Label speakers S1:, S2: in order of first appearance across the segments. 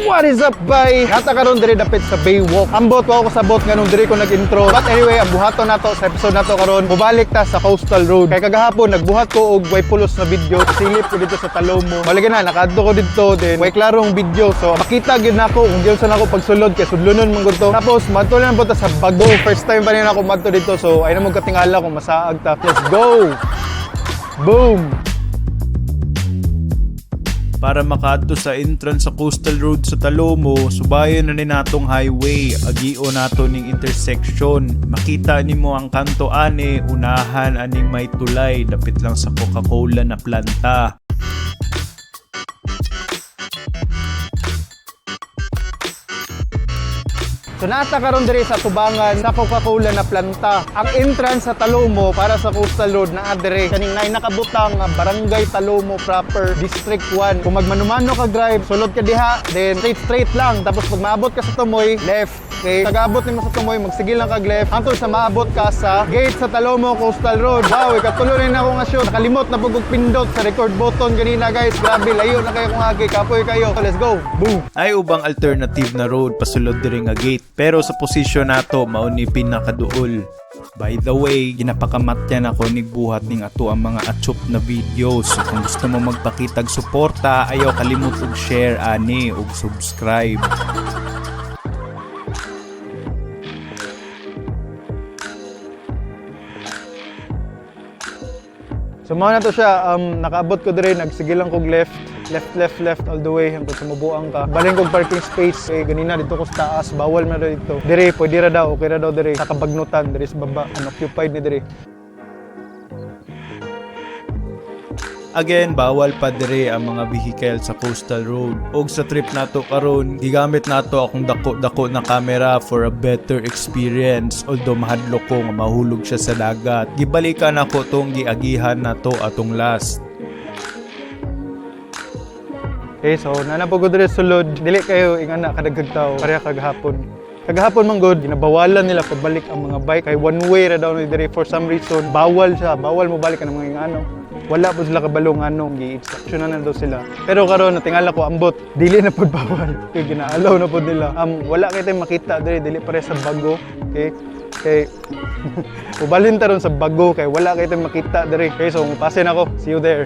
S1: What is up, bay? Naa ta karon diri dapit sa Baywalk. Ambot wa ko kasabot nganong diri ko nag-intro. But anyway, ang buhaton nato sa episode nato karon, mubalik ta sa Coastal Road. Kay kagahapon nagbuhat ko og way pulos na video. Silip ko dito sa Talomo. Malagi na nakaadto ko dito, then way klarong video. So makita gyud nako kung giunsa nako pagsulod kay sudlonon man gud to. Tapos madto na lang ta sa Bago. First time pa rin ako madto dito. So ay na mo katingala kung masaag ta. Let's go. Boom.
S2: Para makaadto sa entrance sa Coastal Road sa Talomo, subayon na ni natong highway, agio nato ning intersection. Makita nimo ang kanto ane, unahan aning may tulay, dapit lang sa Coca-Cola na planta.
S1: So naa ta karon diri sa tubangan sa Coca-Cola na planta. Ang entrance sa Talomo para sa Coastal Road naa diri. Kaning naay nakabutang nga Barangay Talomo proper, District 1. Kung magmanumano ka drive, sulod ka diha, then straight straight lang. Tapos pag maabot ka sa Tumoy, left. Okay, pag-abot nimo sa Tumoy, magsige lang kag left hangtod sa maabot ka sa gate sa Talomo Coastal Road. Wow, ikatulo rin ako nga shoot. Nakalimot na pud pindot sa record button ganina, guys. Grabe, layo na kayo kung agi. Kapoy kayo. So, let's go. Boom.
S2: Ay ubang alternative na road pasulod diri nga gate, pero sa posisyon nato mao ni pinakaduol. By the way, ginapakamatyan ako nigbuhat ning ato ang mga achop na videos. So kung gusto mo magpakitag suporta, ayaw kalimot og share ani ug subscribe.
S1: So mao na to siya, nakaabot ko dire, nagsige lang kog left, left, left, left all the way hangtod sa mubuang ka. Balhin kog parking space, eh, ganina dito ko sa taas, bawal man daw dito. Dire, pwede ra daw, okay ra daw dire. Sa kabagnutan, dire sa baba, unoccupied ni dire.
S2: Again, bawal pa dire ang mga vehicle sa Coastal Road. Og sa trip nato karon, gigamit nato akong dako-dako na camera for a better experience. Although mahadlok ko nga mahulog siya sa dagat. Gibalikan ako tong giagihan nato atong last.
S1: Okay, so naa na po ko dire sulod, dili kayo ingana kadaghag tao, pareha kagahapon. Kagahapon man gud, ginabawalan nila pabalik ang mga bike kay one way ra daw ni dire for some reason. Bawal siya, bawal mo balik ang mga ingano. Wala po sila kabalo ngano, gi-instruction na daw sila. Pero karon natingala ko ambot, dili na pud bawal. Kay ginaalaw na pud nila. Wala kay tayo makita dire, dili pare sa Bago. Okay? Kay ubalin ta ron sa Bago kay wala kay tayo makita dire. Okay, so mupasin ako. See you there.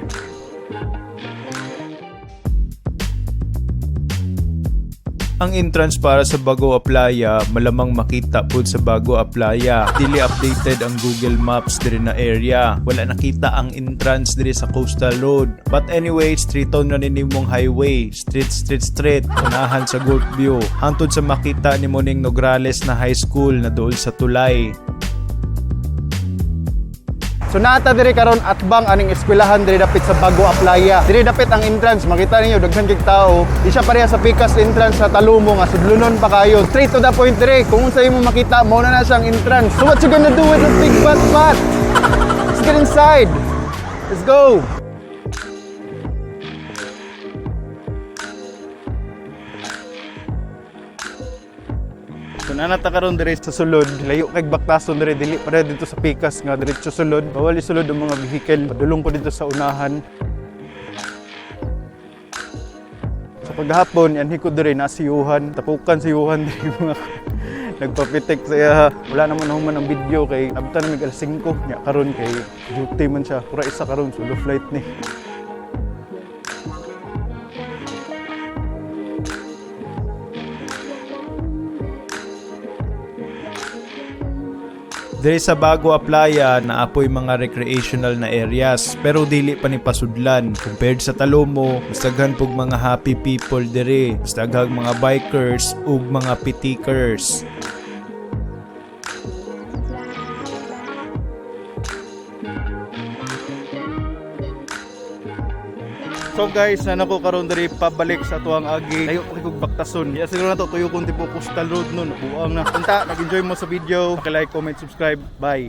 S2: Ang entrance para sa Bago Aplaya, malamang makita pud sa Bago Aplaya. Dili updated ang Google Maps diri na area. Wala nakita ang entrance diri sa Coastal Road. But anyway, straight on na nimong highway. Straight, straight, straight. Unahan sa Gulf View. Hangtod sa makita nimo ning Nograles na high school na dool sa tulay.
S1: So naa ta diri karon atbang aning eskwelahan diri dapit sa Bago Aplaya. Diri dapit ang entrance, makita ninyo daghan kay tao. Di siya pareha sa pikas entrance sa Talomo nga sudlonon pa kayo. Straight to the point diri. Kung unsa imo makita, mao na na siyang entrance. So what you gonna do with the big butt butt? Let's get inside. Let's go. So naa na ta karon diri sa sulod, layo kay baktason diri, dili pareha dito sa pikas nga diretso sulod. Bawal isulod ang mga vehicle. Padulong ko dito sa unahan. Sa paghapon, anhi ko diri na si Yuhan, tapukan si Yuhan diri mga nagpapitik sa iya. Wala naman human ang video kay abtan na mig alas 5 nya karon kay duty man siya. Pura isa karon solo flight ni.
S2: Diri sa Bago Aplaya naa poy mga recreational na areas pero dili pa ni pasudlan. Compared sa Talomo, mas daghan pug mga happy people diri, mas daghang mga bikers ug mga pitikers.
S1: So guys, naa na ko karon diri pabalik sa tuang agi. Layo pa kay kog baktason. Ya siguro na to tuyo kong tipo Coastal Road no, nabuang na. Unta, nag-enjoy mo sa video. Paki-like, comment, subscribe. Bye.